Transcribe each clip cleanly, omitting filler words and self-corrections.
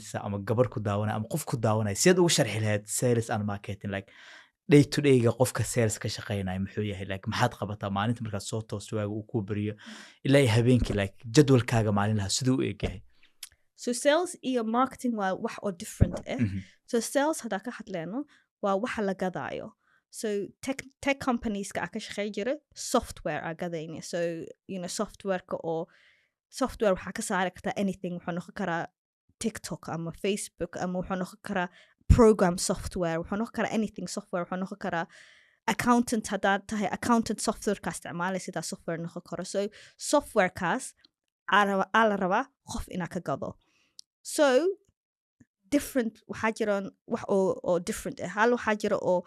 Daawanaysa ama gabar ku daawanaya ama qof ku daawanaya, sideed ugu sharxi lahayd sales and marketing, like day to dayga qofka sales ka shaqeynaya muxuu yahay? Like maxaad qabataa maalinta markaad soo toosto, waaga uu kuu beriyo ilaa iyo habeenkii, like jadwalkaaga maalinlaha siduu u egyahay? So sales iyo marketing waa wax oo different ah. So sales haddaa ka hadleyno, waa waxa la gadaayo. So tech companieska aa ka shaqey jira, software aa gadayna. So softwareka oo software waxaa ka saari kartaa anything. Wuxuu noqon karaa TikTok ama Facebook, ama wuxuu noqon karaa program software, wuxuu noqon karaa anything software, wuxuu noqon karaa accountant. Haddaad tahay accountant, softwareka isticmaalay sidaa software noqon karo. So softwarekaas aa la rabaa qof inaa ka gado. So different waxaa jiraan wax oo different ah. Hal waxaa jira oo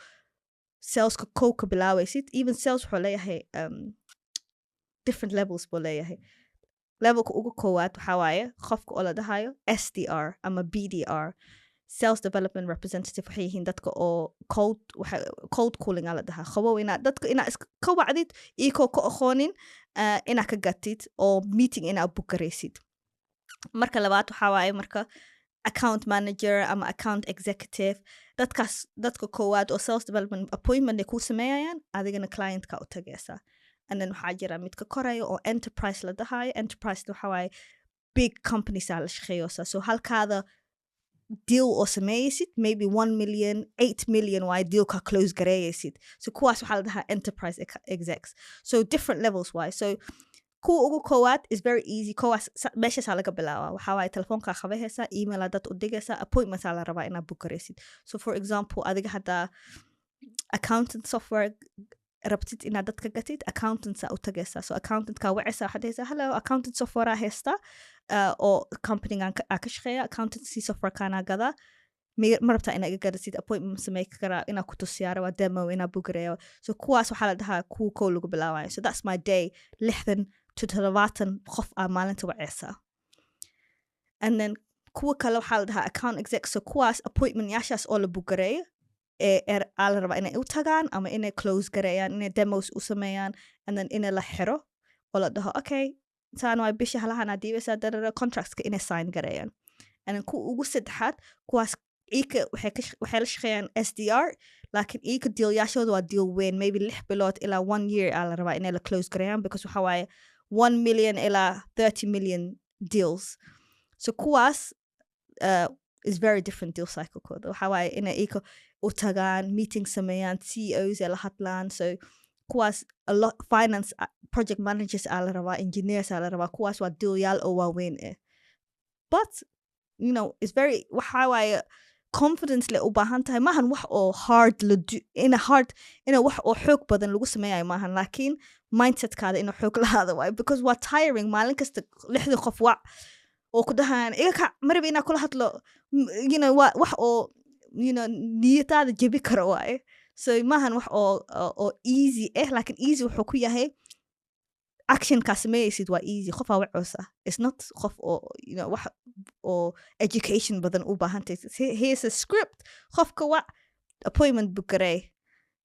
saleska kow ka bilaawaysid. Even sales wuxuu leeyahay different levels buu leeyahay. Levelka ugu koowaad waxaa waaye qofka oo la dhahayo SDR ama BDR, sales development representative. Waxay yihiin dadka oo cold cold calling aa la dhahaa, qabow inaad dadka inaad iska ka wacdid iyagoo ka aqoonin, inaad ka gatid oo meeting inaad book garaysid. Marka labaad waxaa waaye marka account manager ama account executive. Dadkaas, dadka koowaad oo sales development, appointment ay kuu sameeyayaan, adigana clientka u tagaysaa. And then waxaa jira mid ka koraya oo enterprise la dhahayo. Enterprise waxaa waaye big companies aa la shaqeeyoosa. So halkaada deal oo sameeyeysid, maybe 1 million, 8 million waaye dealka close gareeyeysid. So kuwaas waxaa la dhahaa enterprise execs. So different levels waaye. So kuwa ugu koowaad is very easy. Kuwaas meeshaasaa laga bilaabaa. Waxaa waaye telefoonkaa qabahaysaa, emailaa dad u digaysaa, appointmentsaa la rabaa inaad book garaysid. So for example, adiga haddaa accountant software rabtid inaad dadka gatid, accountantsaa u tagaysaa. So accountantkaa wacaysaa, waxaad dhahaysaa, "Hello, accountant software aa haystaa oo companygan aa ka shaqeeya, accountancy softwarekaanaa gadaa. Ma rabtaa inaa iga gadasid? Appointment samey karaa inaa ku tusiyaa rabaa, demo inaa book gareeyo." So kuwaas waxaa la dhahaa kuwa kow lagu bilaabayo. So that's my day, 60 to 70 qof aa maalinta wacaysaa. And then kuwa kale waxaa la dhahaa account exec. So kuwaas appointment yaashaas oo la book gareeyo ee aa la rabaa inay u tagaan ama inay close gareeyaan, inay demos u sameeyaan, and then inay la xiro oo la dhaho, "Okay, saan waa bisha halahan diibaysaa," darara contractska inay sign gareeyaan. And then kuwa ugu saddexaad, kuwaas iika waxay la shaqeeyaan SDR, laakiin iika dealyaashooda waa deal weyn, maybe 6 bilood ilaa one year aa la rabaa inay la close gareeyaan, because waxa waaye 1 million ilaa 30 million deals. So kuwaas is very different deal cycle-kooda. Waxa waaye inay iika u tagaan, meeting sameeyaan, CEOs ay la hadlaan. So kuwaas a lot finance, project managers aa la rabaa, engineers aa la rabaa. Kuwaas waa dealyaal oo waaweyn eh, but it's very, waxa waaye confidence le u baahan tahay. Maahan wax oo hard la ina hard ina wax oo xoog badan lagu sameeyayo maahan, laakiin mindsetkaada inuu xoog lahaada waayo, because waa tiring maalin kasta 60 qof wac oo ku dhahaan, "Iga kac, maraba inaa kula hadlo." Waa wax oo niyadaada jebi karo waaye. So maahan wax oo easy eh, laakiin easy wuxuu ku yahay actionkaa sameeyeysid waa easy. Qofaa wacoosa, it's not qof oo wax oo education badan u baahantay. Here's a script, qofka wac, appointment book garee.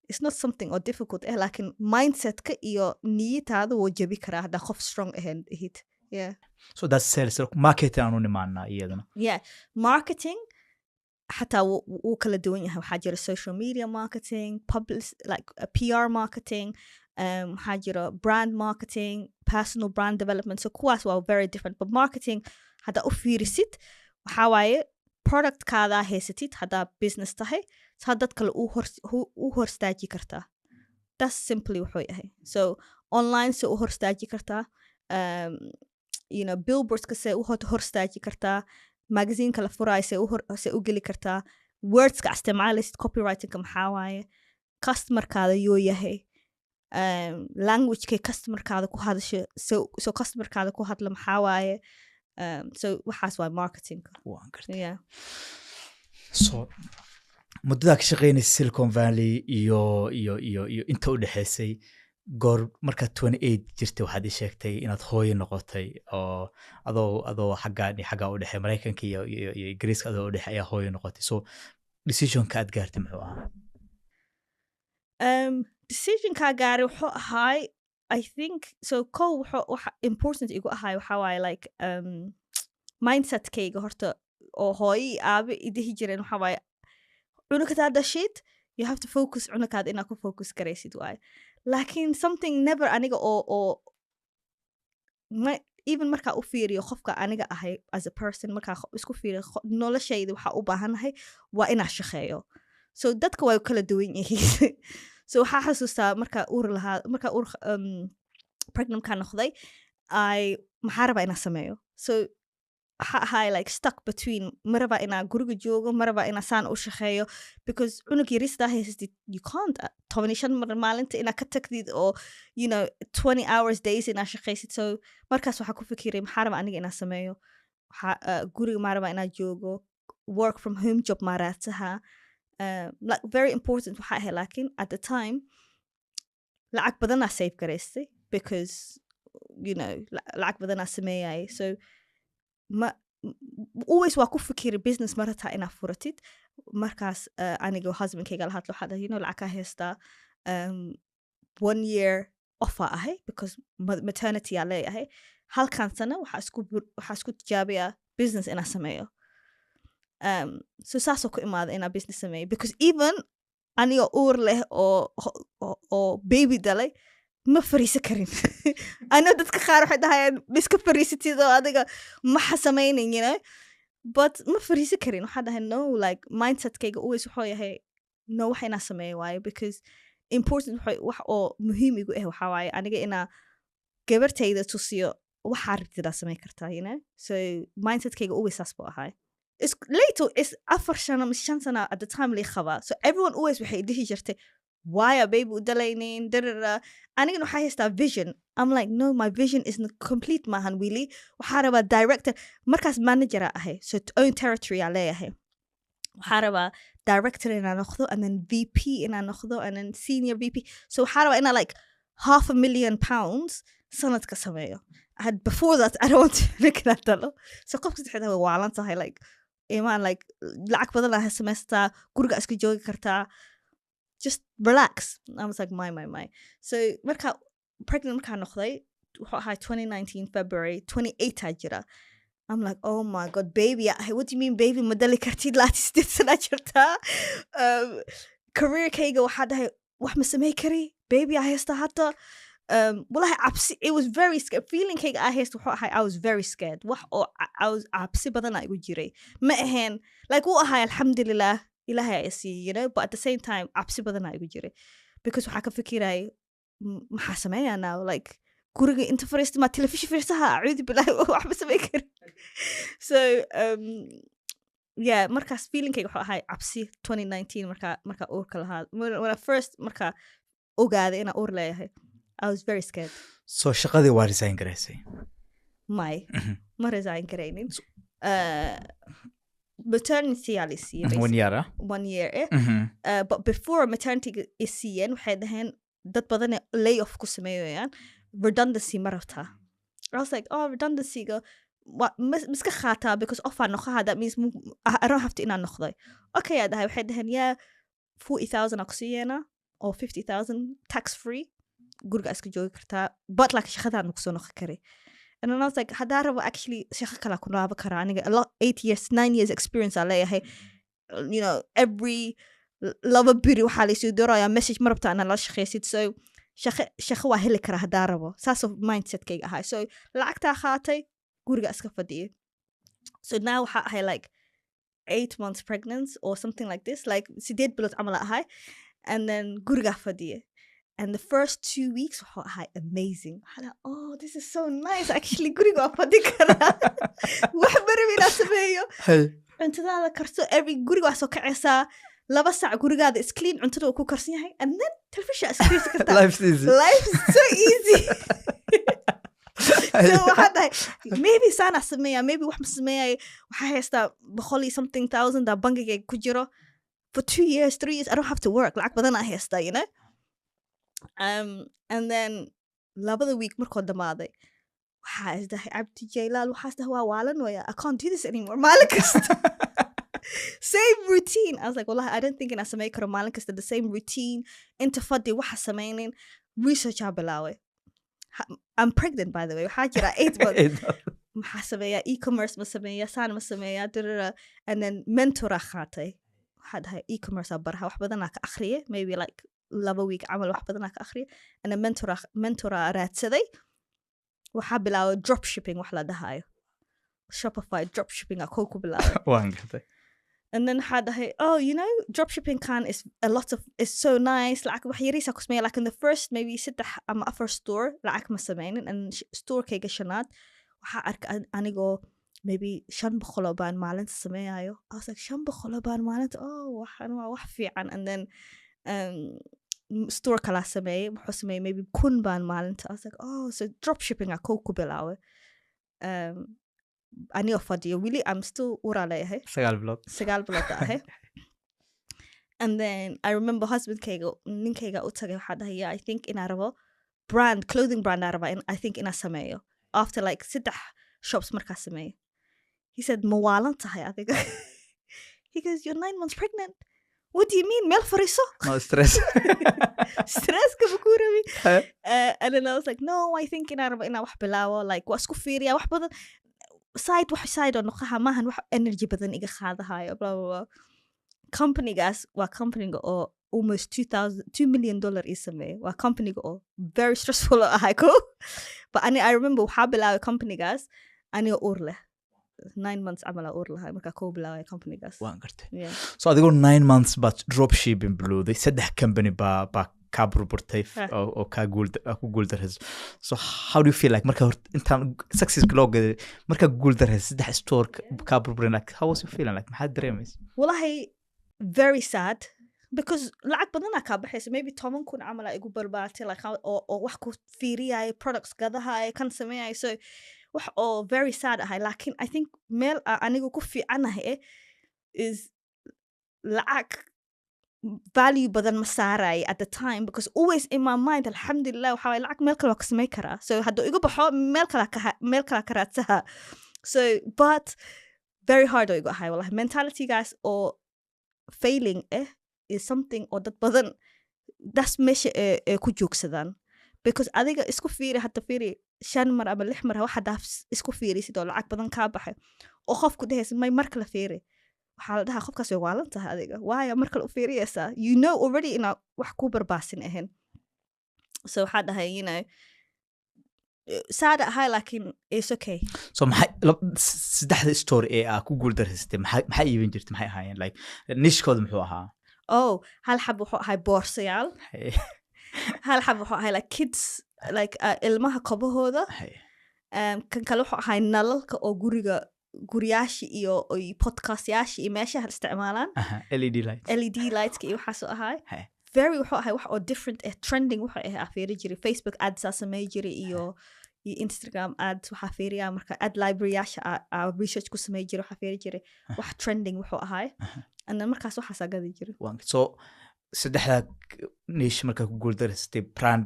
It's not something oo difficult eh, laakiin mindsetka iyo niyadaada wuu jebi karaa haddaa qof strong ahayn ihid, yeah. So that's sales. Marketing aanu nimaanaa iyadana. Yeah, marketing xataa wuu kala duwan yahay. Waxaa jira social media marketing, public, like PR marketing, waxaa jira brand marketing, personal brand development. So kuwaas waa very different. But marketing haddaa u fiirisid, waxaa waaye productkaadaa haysatid haddaa business tahay, saa dad kale u horstaaji kartaa. That's simply wuxuu yahay. So online se u horstaaji kartaa, billboardska se u horstaaji kartaa, magazineka la furaayo se u geli kartaa, wordska isticmaalaysid, copywritingka maxaa waaye, customerkaada yoo yahay, languagekay customerkaada ku hadasho, so customerkaada ku hadla maxaa waaye. So waxaas waa marketingka. Waan gartay. Yeah. So muddadaa ka shaqeynaysa Silicon Valley iyo inta u dhexeysay, goor markaad 28 jirtay waxaad ii sheegtay inaad hooyo noqotay, oo adoo xaggaa iyo xaggaa u dhexeey Maraykanka iyo Ingiriiska adoo u dhexeey ayaa hooyo noqotay. So decisionka aad gaartay muxuu ahaa? Decisionkaa gaaray wuxuu ahaay, I think so, kow wuxuu waxa important igu ahaay waxaa waaye like mindsetkayga horta. Oo hooyo iyo aabe i dhihi jireen waxaa waaye, cunugkadaa dhashid, you have to focus cunugkaada inaad ku focus garaysid waaye. Laakiin something never aniga oo ma even markaa u fiiriyo qofka aniga ahay as a person, markaa isku fiiriyo noloshayda, waxaa u baahanahay waa inaa shaqeeyo. So dadka way kala duwan yihiin. So waxaa xasuustaa markaa uur lahaa, markaa uur pregnant kaa noqday, I maxaa rabaa inaa sameeyo? So waxa ahay like stuck between, ma rabaa inaa guriga joogo, ma rabaa inaa saan u shaqeeyo, because cunug yaristaa haysatid, you can't 15 mar maalinta inaa ka tagtid oo 20 hours days inaa shaqaysid. So markaas waxaa ku fikiray, maxaa rabaa aniga inaa sameeyo? Waxaa guriga maa rabaa inaa joogo, work from home job maa raadsaha? Like very important waxaa ahay, laakiin at the time lacag badanaa save garaystay because lacag badanaa sameeyay. So ma always waa ku fikiray business ma rataa inaa furatid. Markaas aniga husbandkayga la hadlo, waxaa dhahay, lacag kaa haystaa, one year off aa ahay because maternity aa leeyahay. Halkan sano waxaa isku tijaabiyaa business inaa sameeyo. So saasoo ku imaada inaa business sameeyo, because even aniga uur leh oo baby dhalay ma fariisan karin. Ano dadka qaar waxay dhahayaan, "Ma iska fariisatid oo adiga maxa samaynin," but ma fariisan karin. Waxaa dhahay, "No." Like mindsetkayga always wuxuu yahay, "No, wax inaa sameeyo waayo," because important wax oo muhiim igu ah waxaa waaye aniga inaa gabartayda tusiyo waxaa rabtidaa samayn kartaa. So mindsetkayga always saas buu ahay. It's later, it's 4 sano mise 5 sano at the time lii qabaa. So everyone always waxay dhihi jirtay, "Why are baby u dalaynin?" Darara. Anigana waxaa haystaa vision. I'm like, "No, my vision is not complete maahan wili." Waxaa rabaa director, markaas manager aa ahay, so own territory aa leeyahay. Waxaa rabaa director inaa noqdo and then VP inaa noqdo and then senior VP. So waxaa rabaa inaa like half a million pounds sanadka sameeyo. And before that I don't want to inaa dalo. So qofka saddexda way waalan tahay, like imaan, like lacag badan aa samaystaa, guriga iska joogi kartaa, just relax. I was like, "My, my, my." So marka pregnant markaa noqday wuxuu ahaa 2019 February 28 aa jira. I'm like, "Oh my God, baby. What do you mean baby ma dali kartid? 28 sana jirtaa." Careerkayga waxaa dhahay, wax ma samey kari, baby aa haysta hadda. Wallahi cabsi, it was very scared. Feelingkayga aa haysta wuxuu ahay, I was very scared. Wax oo I was cabsi badan aa igu jiray. Ma ahayn like wuu ahay, alxamdulilah, ilaahay aa siiyey, but at the same time cabsi badan aa igu jiray because waxaa ka fikirayay, maxaa sameeyaa now? Like guriga inta fariista maa telefishin fiirsaha? Acuudu bilahi, wax ma samey kari. So yeah, markaas feelingkayga wuxuu ahay cabsi 2019 markaa uurka lahaa, when I first markaa ogaaday inaa uur leeyahay, I was very scared. So shaqadii waa resign garaysay? May, ma resign garaynin. Maternity aa la siiyey. One year ah? One year eh. But before maternity i siiyeen, waxay dhaheen dad badan layoff ku sameeyayaan, redundancy ma rabtaa? I was like, "Oh, redundancy-ga miska qaataa because off aan noqoha, that means I don't have to inaan noqday." Okay aa dhahay. Waxay dhaheen, "Yeah, 40,000 aa ku siiyeena or 50,000 tax free, guriga iska joogi kartaa, but like shaqadaan kusoo noqon kari." And then I was like, haddaa rabo actually shaqo kalaa ku laaban karaa aniga, a lot, 8 years, 9 years experience aa leeyahay. Every 2 biri waxaa laysoo doorayaa message, ma rabtaa inaa la shaqaysid? So shaqo waa heli karaa haddaa rabo. Saasoo mindsetkayga ahay. So lacagtaa qaatay, guriga iska fadhiyay. So now waxaa ahay like 8 months pregnant or something like this, like 8 bilood camal aa ahay, and then gurigaa fadhiyay. And the first 2 weeks wuxuu ahay amazing. Waxaa dhahay, "Oh, this is so nice actually, guriga waa fadhi karaa, wax barabi inaa sameeyo." Cuntadaada karso, every guriga waa soo kacaysaa 2 sac, gurigaada is clean, cuntada uu ku karsan yahay, and then television iska fiirsan kartaa. Life's easy. Life's so easy. So waxaa dhahay, maybe saanaa sameeya, maybe wax ma sameeyay. Waxaa haystaa boqol iyo something thousand aa bangigayga ku jiro. For 2 years, 3 years I don't have to work, lacag badan aa haystaa. And then labada week markoo dhammaaday, waxaa isdahay, Cabdi Jaylaal, waxaa isdahay, waa waalan waya, I can't do this anymore. Maalin kasta same routine. I was like, "Wallahi, I don't think inaan samey karo maalin kasta the same routine, inta fadhi, waxa sameynin." Research aa bilaaway. I'm pregnant, by the way, waxaa jira 8 months. Maxaa sameeyaa? E-commerce ma sameeyaa? Saan ma sameeyaa? Dirira. And then mentor aa qaatay. Waxaa dhahay e-commerce aa baraha, wax badanaa ka akhriyay, maybe like 2 week camal, wax badanaa ka akhriyay. And then mentor aa raadsaday. Waxaa bilaabay drop shipping wax la dhahayo, Shopify drop shipping aa kow ku bilaabay. Waan gartay. And then waxaa dhahay, oh, dropshipping kan is a lot of, is so nice. Lacag wax yariisa ku sameeya. Like in the first maybe saddex ama afar store lacag ma sameynin. And storekayga shanaad waxaa arkay anigoo maybe 500 oo baan maalinta sameeyayo. I was like, 500 oo baan maalinta? Oh, waxan waa wax fiican. And then store kalaa sameeyey, wuxuu sameeyey maybe 1000 baan maalinta. I was like, oh. So dropshipping aa kow ku bilaabay anigoo fadhiyo. Weli I'm still uraa leeyahay. 9 bilood. 9 bilood ahay. And then I remember husbandkayga, ninkayga u tagay. Waxaa dhahay, yeah, I think inaa rabo brand, clothing brand aa rabaa I think inaa sameeyo after like saddex shops markaa sameeyo. He said, "Ma waalan tahay adiga?" He goes, "You're 9 months pregnant. What do you mean? Meel fariiso." No stress. Stresska ma kuu rabi. And then I was like, no, I think inaa rabo inaa wax bilaawo. Like waa isku fiiriya wax badan, side wax side oo noqaha maahan, wax energy badan iga qaadahayo, blah blah blah. Companygaas waa companyga oo almost 2000 $2 million ii sameeyay. Waa companyga oo very stressful oo ahay ko, but ani I remember waxaa bilaabay companygaas anigoo uur leh, 9 months camal aa uur lahay markaa koo bilaabay companygaas. Waan gartay. Yeah. So adigoo 9 months baad dropshipping bilowday, saddex company baa kaa burburtay oo kaa guul ku guuldarayso. So how do you feel like marka hort intaan success loo gaday, markaa guuldaraysa, saddex store kaa burburin, like how was you feeling? Like maxaad dareemaysa? Wallahi, very sad, because lacag badanaa kaa baxaysa, maybe 10,000 camal aa igu barbaartay, like oo wax ku fiiriyayo, products gadahayo, kan sameeyayo. So wax oo very sad ahay. Laakiin I think meel aa anigu ku fiicanahay is lacag value badan ma saaraya at the time, because always in my mind, alxamdulillah, waxaa waye lacag meel kale waa ka samey karaa. So hadduu igu baxo, meel kala ka raadsaha. So but very hard oo igu ahay wallahi. Mentalitygaas oo failing is something oo dad badan, that's meesha ee ku joogsadaan, because adiga isku fiiri, hadda fiiri, shan mar ama lix mar wax haddaa isku fiirisid oo lacag badan kaa baxay oo qofku dhehaysa, may, mar kale fiiri, waxaa la dhahaa qofkaas way waalan tahay adiga. Waayo mar kale u fiiriyaysaa? You know already inaa wax ku barbaasin ahayn. So waxaa dhahay, sad ahay, laakiin it's okay. So maxay saddexda store ee aa ku guuldaraysatay, maxaa iibin jirtay? Maxay ahaayeen? Like nichekooda muxuu ahaa? Oh, hal xab wuxuu ahay boorsayaal. Hal xab wuxuu ahay like kids, like ilmaha kobahooda. Kan kale wuxuu ahay nalalka oo guriga, guryaasha iyo podcastyaasha iyo meeshaha isticmaalaan. LED light. LED lightska iyo waxaasoo ahay. Very wuxuu ahay wax oo different trending wuxuu ahay aa fiiri jiray. Facebook ads aa samey jiray iyo Instagram ads. Waxaa fiiriyaa marka ad libraryyaasha aa research ku samey jiray. Waxaa fiiri jiray wax trending wuxuu ahay, and then markaas waxaasaa gadi jiray. So saddexda niche markaa ku guuldaraysatay, brand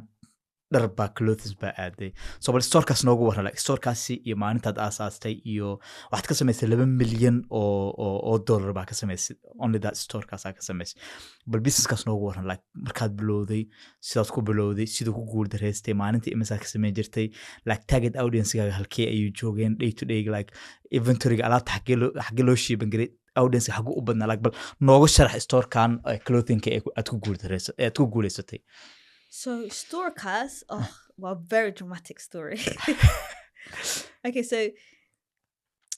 dhar baa, clothes baa aaday. So bal storekaas noogu warran, like storekaasi iyo maalintaad aasaastay, iyo waxaad ka samaysay 2 milyan oo dollar baa ka samaysay, only that storekaasaa ka samaysay. Bal businesskaas noogu warran, like markaad bilowday, sidaad ku bilowday, siduu ku guuldaraystay, maalintii imisaad ka samayn jirtay, like target audiencegaaga halkee ayuu joogeen, day to day, like inventoryga alaabta xaggee loo shiiban garay, audience xaguu u badnaa, like bal nooga sharax storekan clothingka ee aad ku guuleysatay. So storekaas, oh, well, very dramatic story. Okay, so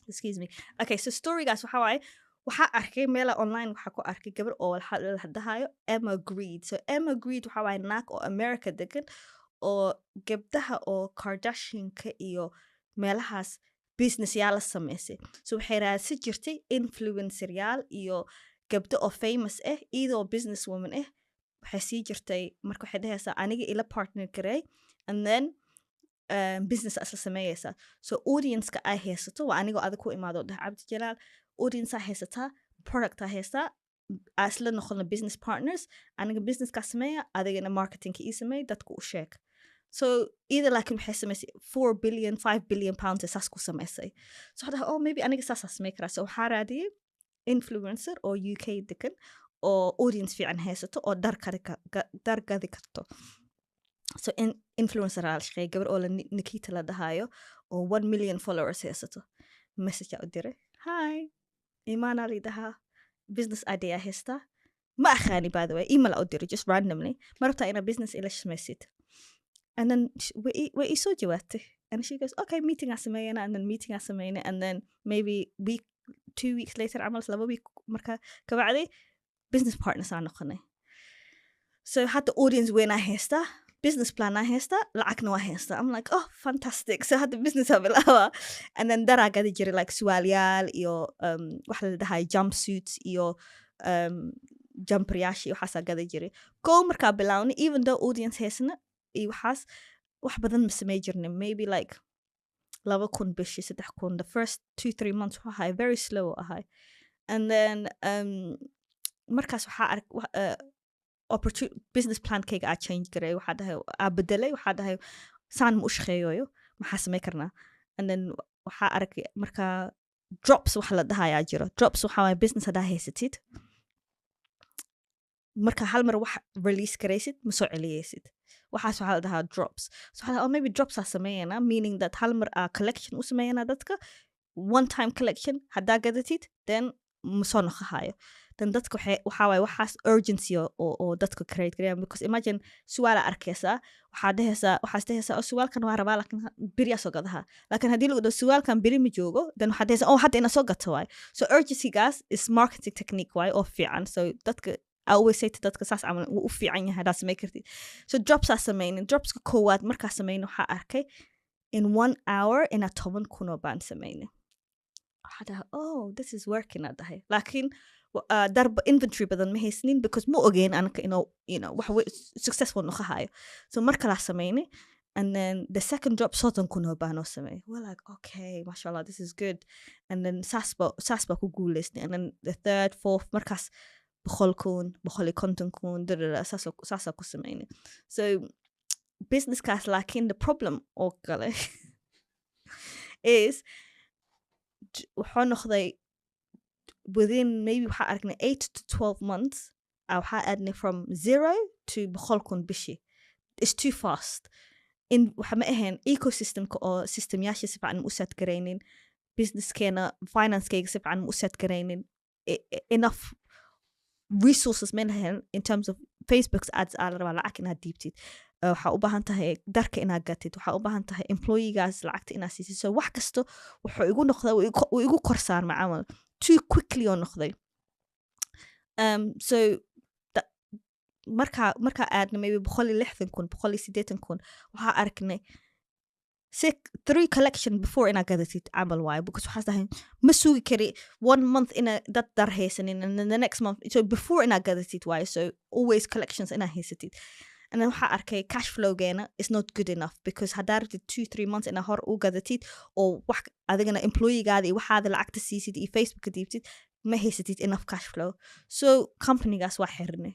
excuse me. Okay, so storygaas waxa waaye, waxaa arkay meela online, waxaa ku arkay gabar oo waxa la dhahayo Emma Greed. So Emma Greed waxa waaye naag oo America degan oo gabdhaha oo Kardashianka iyo meelahaas business yaal la sameysay. So waxay raadsan jirtay influencer yaal iyo gabdho oo famous ah, iyadoo business woman ah. Waxay sii jirtay marka, waxay dhahaysaa, aniga ila partner garey and then business isla sameeyeysaa. So audience-ka ay haysato waa anigoo adag ku imaado oo dhaha, "Cabdi Jalaal, audience aa haysataa, product aa haysataa, aa isla noqono business partners. Aniga businesskaa sameeya, adigana marketingka ii sameey, dadka u sheeg." So iyada laakiin waxay samaysay 4 billion, £5 billion ee saas ku samaysay. So waxaa dhahay, oh, maybe aniga saasaa samey karaa. So waxaa raadiyey influencer oo UK degan oo audience fiican haysato oo dhar gadi karto. So influencer aa la shaqeeyay, gabar oo la Nikita la dhahayo. Oo 1 million followers haysato. Message aa u diray: "Hi, Imaana lidahaa, business idea haystaa." Ma aqaani, by the way. Email aa u diray just randomly: "Ma rabtaa inaa business ila samaysid?" And then way ii soo jawaabtay and she goes, "Okay, meeting aa sameeyana." And then meeting aa sameeyna, and then maybe week, 2 weeks later camal, 2 week marka kabacdi, business partners aa noqonay. So hadda audience weyn aa haystaa, business plan aa haystaa, lacagna waa haystaa. I'm like, "Oh, fantastic." So hadda business aa bilaaba. And then daraa gadi jiray, like suwaalyaal iyo waxa la dhahay jumpsuits iyo jumperyaasha iyo waxaasaa gadi jiray. Ko markaa bilawnay, even though audience haysana iyo waxaas, wax badan ma samey jirnay, maybe like 2,000 bishii, 3,000. The first 2-3 months wuxuu ahay very slow ahay. And then markaas waxaa ark business plankayga aa change garay. Waxaa dhahay, aa bedelay, waxaa dhahay, "Saan ma u shaqeeyoyo, maxaa samey karnaa?" And then waxaa arkay markaa drops waxa la dhahayaa jiro. Drops waxaa waaya business haddaa haysatid, marka hal mar wax release garaysid, ma soo celiyeysid. Waxaas waxaa la dhahaa drops. So waxaa la dhahaa, "Oh, maybe drops aa sameeyana," meaning that hal mar aa collection u sameeyana dadka, one time collection. Haddaa gadatid, then ma soo noqohayo. Then dadka waxaa waaye waxaas urgency oo dadka create gareeyaan, because imagine suwaala arkaysaa, waxaa dhehaysaa, waxaas dhehaysaa, "Oh, suwaalkan waa rabaa, laakiin beriyaa soo gadaha." Laakiin haddii lagu dhaho suwaalkan beri ma joogo, then waxaad dhehaysaa, "Oh, hadda ina soo gato waay." So urgencygaas is marketing technique waay oo fiican. So dadka, I always say to dadka, saas camal wuu u fiican yahay haddaad samey kartid. So drops aa sameynin. Dropska koowaad markaa sameynin, waxaa arkay in one hour inaa 10,000 oo baan sameynin. Waxaa dhahay, "Oh, this is working," aa dhahay. Laakiin darba inventory badan ma haysanin, because ma ogeyn anaka inuu wax successful noqohayo. So mar kalaa sameynay, and then the second drop 30,000 oo baan oo sameeyay. We're like, "Okay, mashallah, this is good." And then saas baa ku guuleysnay. And then the third, fourth, markaas 100,000, 150,000, dadada, saasaa ku sameynay. So businesskaas, laakiin the problem oo kale is wuxuu noqday within maybe, waxaa aragnay 8 to 12 months waxaa aadnay from zero to 100,000 bishii. It's too fast. In waxa ma ahayn ecosystemka oo systemyaasha si fiican ma u set garaynin, businesskeena financekeyga si fiican ma u set garaynin, enough resources ma lahayn in terms of Facebook's ads. Aa la rabaa lacag inaad diibtid. Waxaa u baahan tahay darka inaad gatid, waxaa u baahan tahay employeegaas lacagta inaad siisid. So wax kasto wuxuu igu noqday, wuu igu korsaarmay camal, too quickly oo noqday. So markaa aadna maybe 160,000, 180,000, waxaa aragnay six three collection before inaad gadatid camal waayo, because waxaas dhahay, ma sugi kari one month ina dad dar haysanin and then the next month. So before inaad gadatid waayo. So always collections inaad haysatid. And then waxaa arkay cash flowgeena is not good enough, because haddaa rabtid 2-3 months inaa hor u gadatid oo wax adigana employeegaada iyo waxaada lacagta siisid iyo Facebooka diibtid, ma haysatid enough cash flow. So companygaas waa xirnay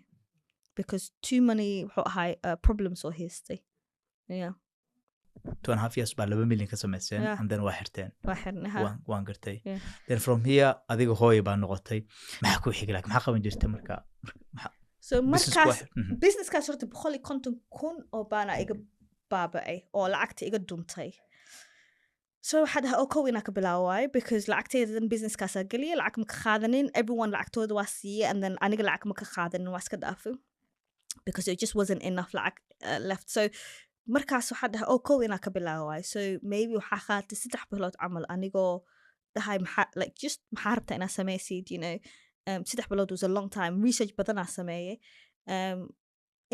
because too many wuxuu ahay problems oo haystay, yeah. 2.5 years baa 2 milyan ka samayseen. Yeah. And then waa xirteen. Waa xirnay, ha. Waan gartay. Yeah. Then from here adiga hooyo baa noqotay. Maxaa ku xigay? Like, maxaa qaban jirtay marka So business markaas businesskaas horta 150,000 oo baana iga baaba'ay oo lacagta iga duntay. So waxaa dhahay, oo kow inaa ka bilaabo waayo, because lacagteyda dan businesskaasaa geliyay, lacag ma ka qaadanin. Everyone lacagtooda waa siiyey, and then aniga lacag ma ka qaadanin, waa iska dhaafay because it just wasn't enough lacag left. So markaas waxaa dhahay, "Oh, kow inaa ka bilaabo waayo." So maybe waxaa qaadatay 3 bilood camal anigoo dhahay, maxaa, like, just maxaa rabtaa inaa sameysid? 3 bilood was a long time. Research badanaa sameeyey.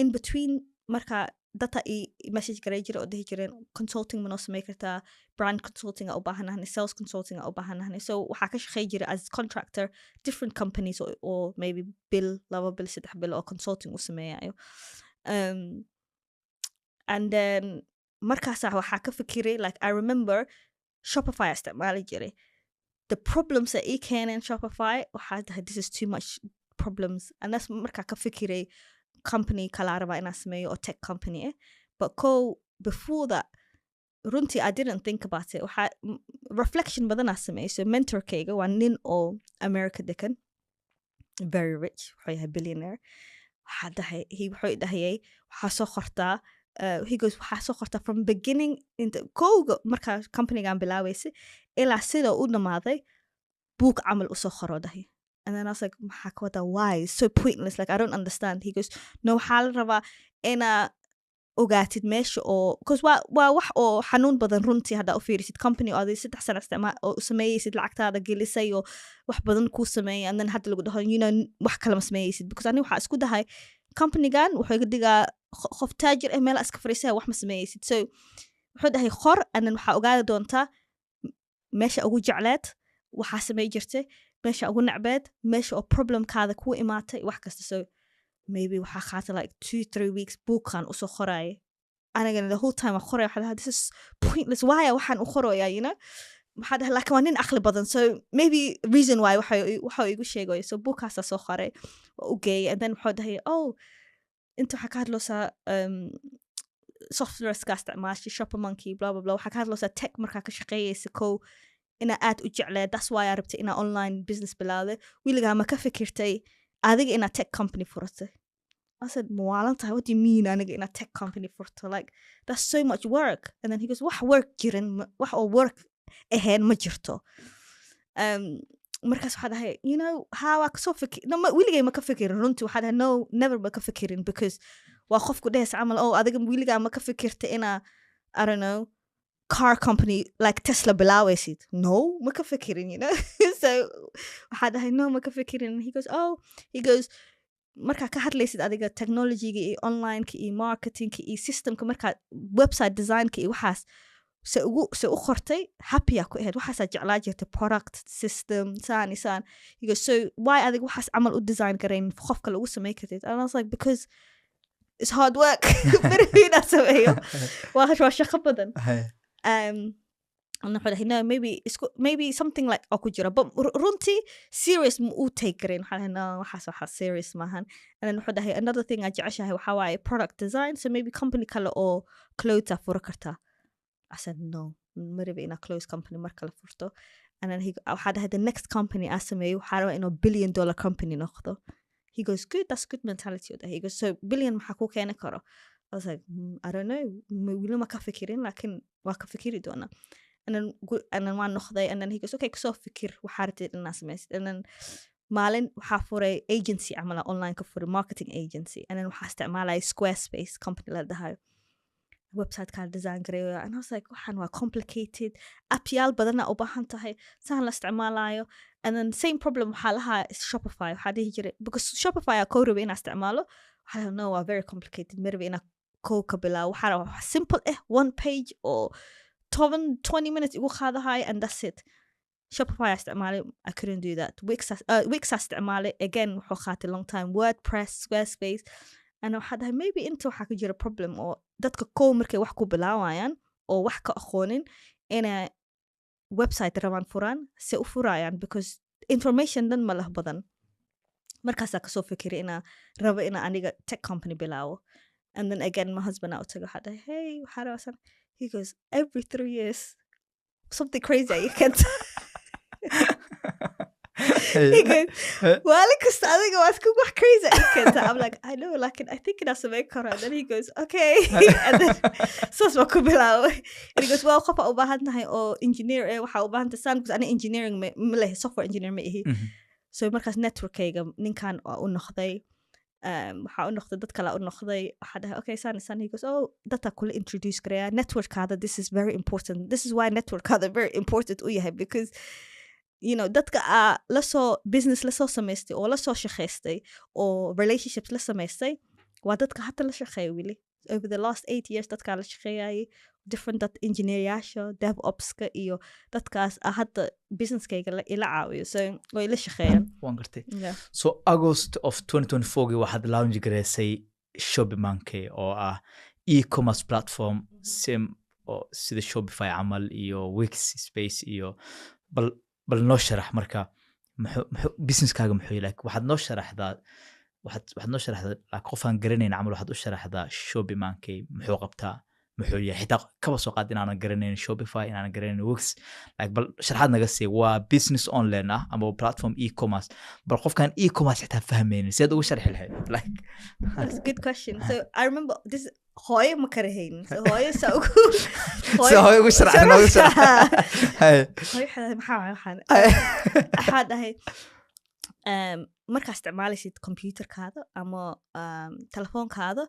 In between marka data i message garay jira oo dhihi jireen, "Consulting ma noo samey kartaa? Brand consulting aa u baahanahnay, sales consulting aa u baahanahnay." So waxaa ka shaqey jira as contractor different companies oo maybe bil, 2 bil, 3 bil oo consulting u sameeyayo. And then markaasaa waxaa ka fikiray, like, I remember Shopify aa isticmaali jiray. The problems that ii keeneen Shopify, waxaa dhahay, "This is too much problems." And that's markaa ka fikiray company kalaa rabaa inaa sameeyo oo tech company eh. But ko before that, runtii I didn't think about it. Waxaa reflection badanaa sameeyay. So mentorkayga waa nin oo America degan, very rich, wuxuu yahay billionaire. Waxaa dhahay, he wuxuu dhahayay, "Waxaa soo qortaa He goes, "Waxaa soo qortaa from beginning inta kowga markaa companygan bilaabeysay ilaa sida u dhamaaday, book camal usoo qoro," dhahay. And then I was like, "Maxaa ka wadaa? Why? It's so pointless. Like, I don't understand." He goes, "No, waxaa la rabaa inaa ogaatid meesha oo, because waa wax oo xanuun badan runtii haddaa u fiirisid company oo adig 3 sano isticmaal oo sameeyeysid, lacagtaada gelisay oo wax badan kuu sameeyay, and then hadda lagu dhaho, wax kale ma sameeyeysid." Because ani waxaa isku dahay companygan wuxuu iga dhigaa qof taajir ah, meel iska fariisaya, wax ma sameeyeysid. So wuxuu dhahay, "Qor, and then waxaa ogaadi doontaa meesha ugu jecleed waxaa samey jirtay, meesha ugu necbeed, meesha oo problemkaada kuu imaatay, wax kasta." So maybe waxaa qaatay like 2-3 weeks buukan usoo qoraaye. Anigana the whole time aan qoraya waxaa dhahaa, "This is pointless. Why waxaan u qorayaa?" Waxaa dhahay, laakiin waa nin aqli badan, so maybe reason why waxa igu sheegayo. So buukaasaa soo qoray, waa u geeyay, and then wuxuu dhahay, "Oh, inta waxaa ka hadloosaa softwareska isticmaashay, Shoppermonkey, blah blah blah. Waxaa ka hadloosaa tech markaa ka shaqeeyeysa kow inaa aad u jecleed. That's why aa rabtay inaa online business bilaawday. Weligaa ma ka fikirtay adiga inaad tech company furatay?" I said, "Ma waalan tahay? What do you mean, aniga inaad tech company furto? Like, that's so much work." And then he goes, "Wax work jirin, wax oo work ahayn ma jirto." Markaas waxaa dhahay, "Ha, waa kasoo fikir, no, weligay ma ka fikirin runtii." Waxaa dhahay, "No, never ma ka fikirin," because waa qofku dhehaysa camal, "Oh, adiga weligaa ma ka fikirta inaa, I don't know, car company like Tesla bilaawaysid?" No, ma ka fikirin. So waxaa dhahay, "No, ma ka fikirin." He goes, "Oh," he goes, "markaa ka hadlaysid adiga technologyga iyo onlineka iyo marketingka iyo systemka, markaa website designka iyo waxaas se ugu se u qortay, happy aa ku ahayd, waxaasaa jeclaa jirtay, product, system, saan iyo saan." He goes, "So why adiga waxaas camal u design garayn, qof kale ugu samey kartid?" And I was like, "Because it's hard work. Beri inaa sameeyo waa shaqo badan." And wuxuu dhahay, "No, maybe maybe something like oo ku jira, but runtii serious ma uu take garin." Waxaa dhahay, "No, waxaas serious maahan." And then wuxuu dhahay, "Another thing aa jeceshahay waxaa waaye product design, so maybe company kale oo clothes aa fura kartaa." I said, "No, ma rabi inaa clothes company mar kale furto." And then he, waxaa dhahay, "The next company aa sameeyo waxaa rabaa inuu $1 billion company noqdo." He goes, "Good, that's good mentality," uu dhahay. He goes, "So billion maxaa kuu keeni karo?" I was like, "I don't know, weli ma ka fikirin, laakiin waa ka fikiri doonaa." And then waan noqday, and then he goes, "Okay, kasoo fikir waxaa rabtid inaa samaysid." And then maalin waxaa furay agency camal aan online ka furay, marketing agency, and then waxaa isticmaalaya Squarespace company la dhahayo, website kaa design gareeyo. And I was like, "Waxaan waa complicated, appyaal badana u baahan tahay, saan la isticmaalayo." And then same problem waxaa lahaa Shopify. Waxaa dhihi jiray, because Shopify aa koo rabay inaa isticmaalo, waxaa dhahay, "No, waa very complicated, ma rabi inaa koo ka bilaabo. Waxaa rabaa wax simple eh, one page oo 10 20 minutes igu qaadahayo, and that's it." Shopify aa isticmaalay, I couldn't do that. Wix aa isticmaalay, again wuxuu qaatay long time. WordPress, Squarespace, and waxaa dhahay, maybe inta waxaa ka jira problem oo dadka kow markay wax ku bilaawayaan oo wax ka aqoonin inay website rabaan furaan, se u furayaan, because information dhan ma lah badan. Markaasaa kasoo fikiray inaa rabo inaa aniga tech company bilaawo. And then again my husband aa u tago, waxaa dhahay, "Hey, waxaa rabaa san." He goes, "Every 3 years something crazy you can't." He goes, "Maalin kasta adiga waad ku wax crazy ay keenta." I'm like, "I know, laakin I think inaa sameyn karo." And then he goes, "Okay." And then saas baa ku bilaabay. And he goes, "Well, qof aa u baahan tahay oo engineer eh, waxaa u baahan tahay saan," because ani engineering ma lehe, software engineer ma ihi. So markaas networkayga ninkan waa u noqday, waxaa u noqday dad kale u noqday. Waxaa dhahay, "Okay, saan saan." He goes, "Oh, dadka kula introduce garaya networkaada. This is very important. This is why networkaada very important u yahay, because dadka aa lasoo business lasoo samaystay oo lasoo shaqaystay oo relationships la samaystay waa dadka hadda la shaqeeya weli. Over the last 8 years dadkaa la shaqeeyayay, different dad, engineeryaasha, devopska iyo dadkaas aa hadda businesskayga ila caawiyo, so way ila shaqeeyaan." Waan gartay. So August of 2024 waxaad launch gareysay Shopmonkey oo ah e-commerce platform sim oo sida Shopify camal iyo Wix Space iyo bal noo sharax marka muxuu businesskaaga muxuu yahay? Like, waxaad noo sharaxdaa waxaad noo sharaxdaa, like, qof aan garanayn camal waxaad u sharaxdaa Shopmonkey muxuu qabtaa, muxuu yahay, xitaa kaba soo qaad inaanan garanayn Shopify, inaanan garanayn Wix. Like, bal sharaxaad naga sii. Waa business online ah ama platform e-commerce. Bal qofkaan e-commerce xitaa fahmaynin sidaad ugu sharxi lahayd, like? That's a good question. So I remember this Hooyo ma karahaynin. So hooyo saa ugu Si hooyo ugu sharax, noogu sharax. Hay. Hooyo waxay dhahay, "Maxaa waay waxaan?" Waxaa dhahay, markaa isticmaalaysid computerkaada ama telefoonkaada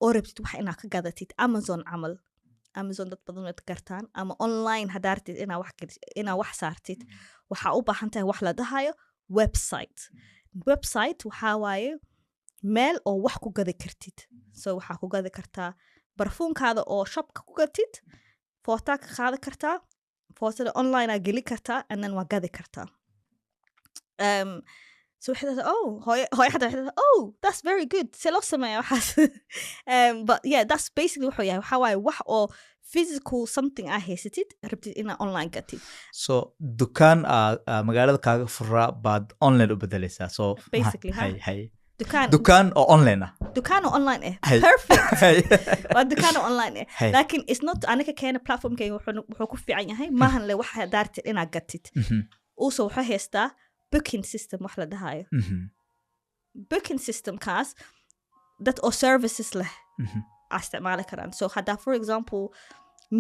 oo rabtid wax inaad ka gadatid Amazon camal, Amazon dad badan waad gartaan, ama online haddaa rabtid inaa wax saartid, waxaa u baahan tahay wax la dhahayo website. Website waxaa waaye meel oo wax ku gadi kartid. So waxaa ku gadi kartaa barfuunkaada oo shopka ku gatid, footaa ka qaadi kartaa, footada online aa geli kartaa, and then waa gadi kartaa. So waxay dhahdaa, "Oh," hooyo xataa waxay dhahdaa, "Oh, that's very good. See loo sameeya waxaas?" But yeah, that's basically wuxuu yahay. Waxaa waaye wax oo physical something aa haysatid, rabtid inaa online gatid. So dukaan aa magaalada kaaga furaa baad online u bedelaysaa, so Basically, ha. Hay. Dukaan. Dukaan oo online ah. Dukaan oo online ah. Hay. Perfect. Hay. Waa dukaan oo online ah. Hay. Laakiin it's not, aniga keena platformkayga wuxuu ku fiican yahay maahan le wax daartid inaad gatid. Also wuxuu haystaa booking system wax la dhahayo. Booking systemkaas dad oo services leh aa isticmaali karaan. So haddaa, for example,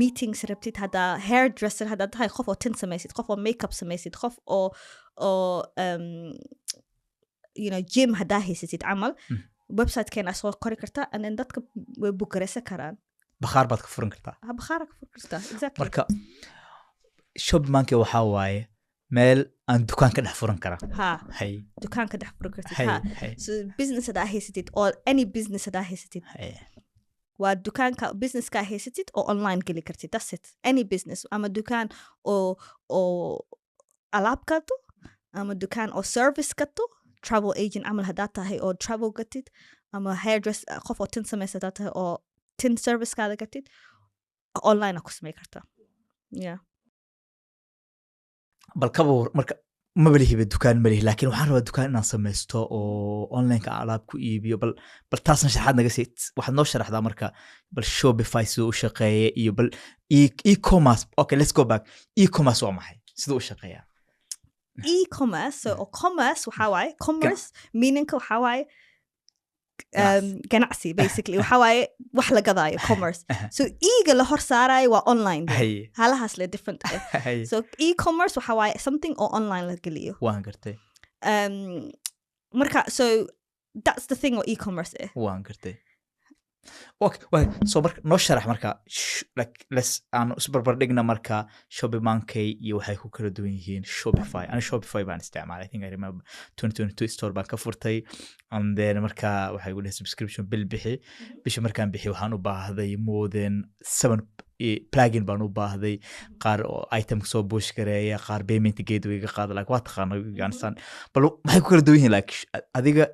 meetings rabtid, haddaa hairdresser haddaa tahay, qof oo tin samaysid, qof oo makeup samaysid, qof oo gym haddaa haysatid camal, websitekeena soo kori kartaa and then dadka way book garaysan karaan. Bakhaar baad ka furan kartaa. Ha, bakhaara ka furi kartaa, exactly. Marka Shopmonkey waxaa waaye meel aan dukaan ka dhex furan kara. Ha. Hay. Dukaan ka dhex furi kartid. Hay. Ha. Hay. So business haddaa haysatid or any business haddaa haysatid, waa dukaanka businesska haysatid oo online geli kartid. That's it. Any business, ama dukaan oo alaab gato ama dukaan oo service gato, travel agent camal haddaa tahay oo travel gatid, ama hairdress, qof oo tin samaysa haddaa tahay oo tin servicekaada gatid, online aa ku samey kartaa, yeah. Bal kaba marka maba lihiba dukaan ma lihi, laakiin waxaan rabaa dukaan inaan samaysto oo onlineka aan alaab ku iibiyo. Bal taasna sharaxaad naga sii. Waxaad noo sharaxdaa marka bal Shopify siduu u shaqeeya iyo bal e-commerce. Okay, let's go back. E-commerce waa maxay? Siduu u shaqeeyaa? E-commerce, so oo commerce waxaa waaye, commerce meaningka waxaa waaye ganacsi basically. Waxaa waaye wax la gadaayo, commerce. So e-ga la hor saarayo waa online. Halahaas le different ah. So e-commerce waxaa waaye something oo online la geliyo. Waan gartay. Marka so that's the thing oo e-commerce ah. Waan gartay. Okay, well, so marka noo sharax marka like let's aan isbarbar dhigna marka Shopmonkey iyo waxay ku kala duwan yihiin Shopify. Ani Shopify baan isticmaalay. I think I remember 2022 store baan ka furtay, and then marka waxay igu dhahay subscription bil bixi. Bisha markaan bixi waxaan u baahday more than seven plugin baan u baahday, qaar oo item soo push gareeya, qaar payment gateway ga qaada, like waa taqaana, you understand. Bal maxay ku kala duwan yihiin, like adiga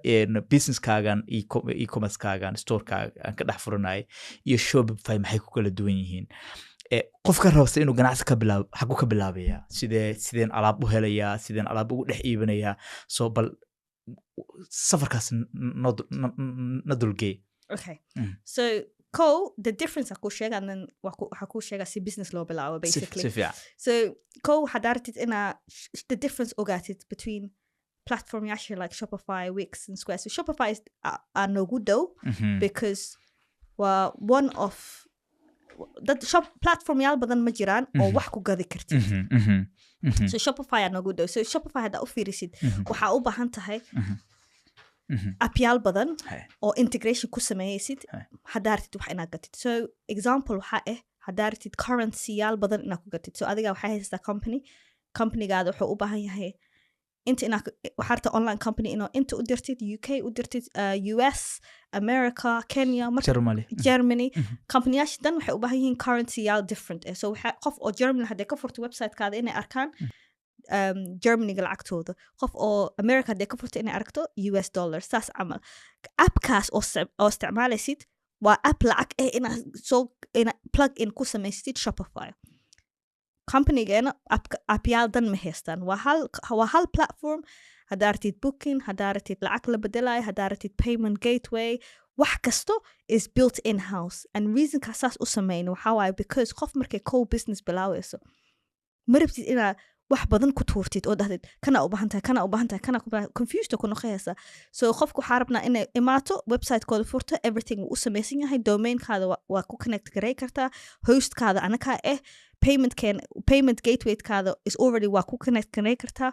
businesskaagan, e-commerce-kaagan, storekaaga aan ka dhex furanayay iyo Shopify maxay ku kala duwan yihiin? Qofka rabsa inuu ganacsi ka bilaabo xaguu ka bilaabaya? Sideen alaab u helayaa? Sideen alaab ugu dhex iibinayaa? So bal safarkaas na dulgee. Okay. So ko the difference aan kuu sheega and then waxaa kuu sheega si business loo bilaabo basically. Si fiican. So ko waxaad aragtid inaa the difference ogaatid between platform yaasha like Shopify, Wix and Square. So Shopify is aa noogu dhow because waa one of dad shop platform yaal badan ma jiraan oo wax ku gadi kartid. Mhm, mhm, mhm, So Shopify aa noogu dhow. So Shopify haddaa u fiirisid, waxaa u baahan tahay appyaal badan oo integration ku sameeyeysid haddaa rabtid wax inaad gatid. So example waxaa ah haddaa rabtid currency yaal badan inaad ku gatid. So adiga waxaa haysataa company, companygaada wuxuu u baahan yahay inta inaad waxaa rabtaa online company inuu inta u dirtid, UK u dirtid, US, America, Kenya, marka Germany. Germany. Companyyaasha dan waxay u baahan yihiin currency yaal different eh. So waxa qof oo Germany hadday ka furto websitekaada inay arkaan Germanyga lacagtooda, qof oo America hadday ka furto inay aragto US dollar, saas camal. Appkaas oo isticmaalaysid waa app lacag eh inaad soo ina plug in ku samaystid Shopify. Companygeena appyaal dan ma haystaan. Waa hal platform. Haddaa rabtid booking, haddaa rabtid lacag la bedelayo, haddaa rabtid payment gateway, wax kasto is built in house. And reasonka saas u sameyno waxaa waaye because qof markay co business bilaawayso ma rabtid inaa Wax badan ku tuurtid oo dhahdid kana u baahan tahay, kana u baahan tahay, kana ku baahan, confused ku noqonaysa. So qofku waxaa rabnaa inay imaato, website-kooda furto, everything wuu u samaysan yahay, domain-kaada waa ku connect garay kartaa, host-kaada anakaa payment-keen, payment gateway-kaada is already waa ku connect garay kartaa,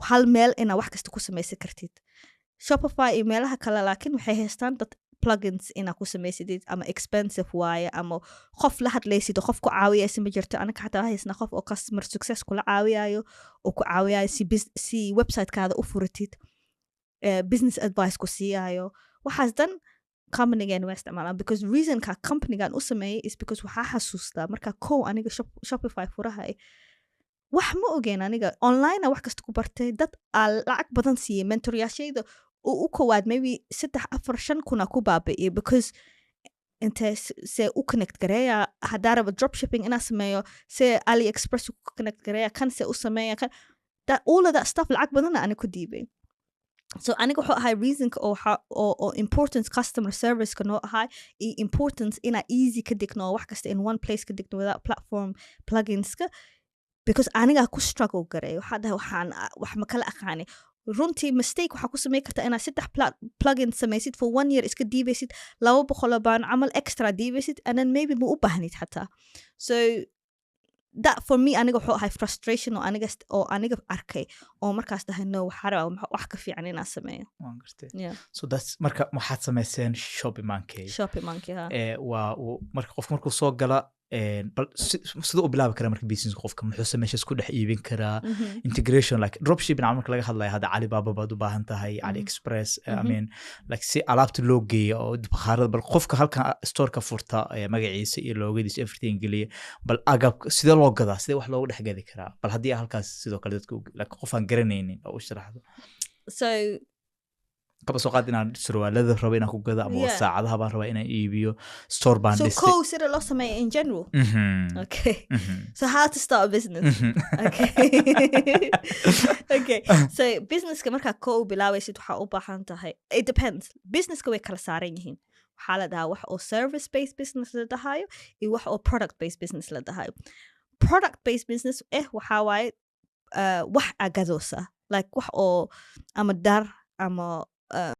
hal meel inaa wax kasta ku samaysan kartid. Shopify iyo meelaha kale laakiin waxay haystaan dad plugins inaa ku samaysatid, ama expensive waaye, ama qof la hadlaysid oo qof ku caawiyaysa ma jirto. Anaka xataa haysna qof oo customer success kula caawiyayo oo ku caawiyayo si website-kaada u furatid, business advice ku siiyayo. Waxaas dan company-gan waa isticmaalaan, because reason-ka company-gan u sameeyay is because waxaa xasuustaa marka kow aniga Shopify furahay, wax ma ogeen. Aniga online wax kasta ku bartay, dad aa lacag badan siiyey, mentor-yaashayda oo u kowaad maybe 3, 4, 5 kuna ku baabi'iyay, because intee see u connect gareeya haddaa raba dropshipping inaa sameeyo, see AliExpress u connect gareeya, kan see u sameeya, kan that, all of that stuff, lacag badana ani ku diibay. So aniga wuxuu ahay reason-ka oo importance customer service-ka noo ahay iyo importance inaa easy ka digno, wax kasta in one place ka digno without platform plugins-ka, because anigaa ku struggle garay. Waxaa dhahay waxaan wax ma kala aqaani. Runtii mistake waxaa ku samey kartaa inaad saddex plugin samaysid for one year, iska diibaysid 200 baan camal extra diibaysid, and then maybe ma u baahnid xataa. So that for me aniga wuxuu ahay frustration oo aniga arkay oo markaas dhahay, "No, waxaa rabaa wax ka fiican inaan sameeyo." Waan gartay. So that's marka waxaad samayseen Shopping Monkey. Shopping Monkey, ha. Waa marka qofka markuu soo gala, bal siduu u bilaabi karaa marka business? Qofka muxuuse meesha isku dhex iibin karaa? Integration like dropshipping camal marka laga hadlayo, hadda Alibaba baad u baahan tahay, AliExpress, I mean, like si alaabta loo geeyo oo bakhaarada. Bal qofka halkan store-ka furta, magaciisa iyo logo-gadiisa, everything geliya, bal agab sidee loo gadaa, sidee wax loogu dhex gadi karaa? Bal haddii halkaas sidoo kale dadka like qof aan garanaynin oo u sharaxdo. So kaba soo qaad inaan surwaalada rabo inaan ku gado ama saacadaha baan rabaa inaan iibiyo, store baan so dhistay. Kow, sida loo sameeyo in general? Okay. So how to start a business. Okay, so business-ka markaa kow bilaabaysid, waxaa u baahan tahay, it depends, business-ka way kala saaran yihiin. Waxaa la dhahaa wax oo service based business la dhahayo iyo wax oo product based business la dhahayo. Product based business waxaa waaye wax agadoosa, like wax oo ama dar ama